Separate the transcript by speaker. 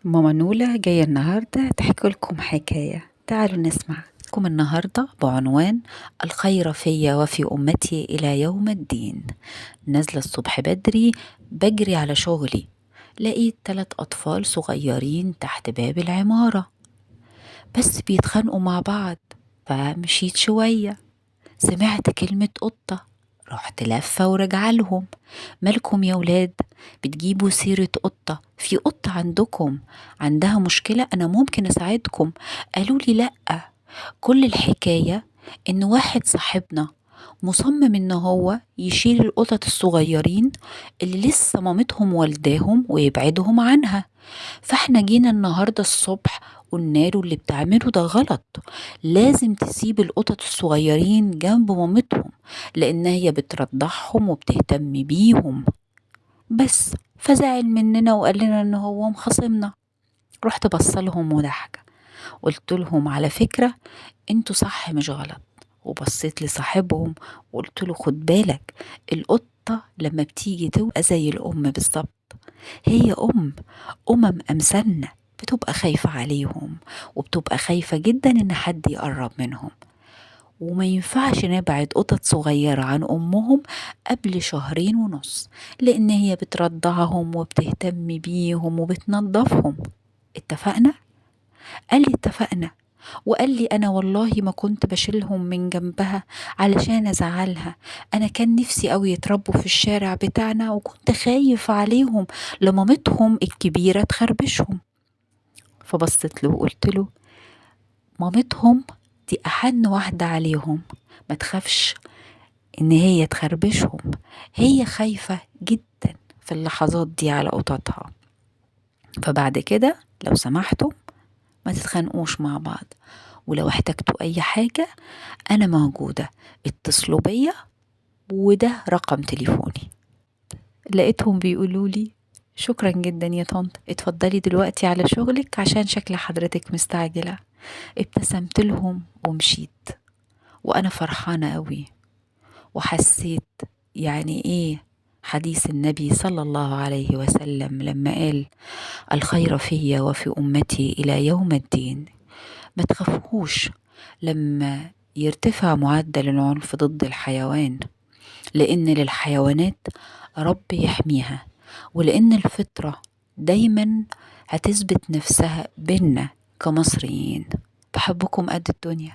Speaker 1: ماما نولا جاية النهاردة تحكي لكم حكاية، تعالوا نسمع لكم النهاردة بعنوان الخير فيا وفي أمتي إلى يوم الدين. نازلة الصبح بدري بجري على شغلي، لقيت 3 أطفال صغيرين تحت باب العمارة بس بيتخانقوا مع بعض. فمشيت شوية سمعت كلمة قطة، رحت لفة ورجع لهم، مالكم يا ولاد بتجيبوا سيرة قطة؟ في قطة عندكم عندها مشكلة؟ أنا ممكن أساعدكم. قالوا لي لأ، كل الحكاية إن واحد صاحبنا مصمم إن هو يشيل القطط الصغيرين اللي لسه مامتهم والداهم ويبعدهم عنها، فاحنا جينا النهاردة الصبح قلنا له اللي بتعمله ده غلط، لازم تسيب القطط الصغيرين جنب مامتهم لأن هي بترضعهم وبتهتم بيهم بس. فزعل مننا وقال لنا إن هو مخاصمنا. رحت بصلهم وضحكة، قلت لهم على فكرة انتوا صح مش غلط، وبصيت لصاحبهم وقلت له خد بالك، القطة لما بتيجي تبقى زي الأم بالظبط، هي أمم أمثالنا بتبقى خايفة عليهم وبتبقى خايفة جدا إن حد يقرب منهم، وما ينفعش نبعد قطط صغيرة عن أمهم قبل 2.5 شهر، لأن هي بترضعهم وبتهتم بيهم وبتنظفهم. اتفقنا؟ قال لي اتفقنا. وقال لي أنا والله ما كنت بشيلهم من جنبها علشان أزعلها، أنا كان نفسي أوي يتربوا في الشارع بتاعنا وكنت خايف عليهم لمامتهم الكبيرة تخربشهم. فبصيت له وقلت له مامتهم دي أحن واحدة عليهم، ما تخافش إن هي تخربشهم، هي خايفة جدا في اللحظات دي على قططها. فبعد كده لو سمحتوا ما تتخانقوش مع بعض، ولو احتجتوا أي حاجة أنا موجودة، اتصلوا بيا وده رقم تليفوني. لقيتهم بيقولوا لي شكرا جدا يا طنط، اتفضلي دلوقتي على شغلك عشان شكل حضرتك مستعجلة. ابتسمت لهم ومشيت وأنا فرحانة قوي، وحسيت يعني إيه حديث النبي صلى الله عليه وسلم لما قال الخير فيا وفي أمتي إلى يوم الدين. ما تخافوش لما يرتفع معدل العنف ضد الحيوان، لأن للحيوانات رب يحميها، ولأن الفطرة دايما هتثبت نفسها بينا كمصريين. بحبكم قد الدنيا.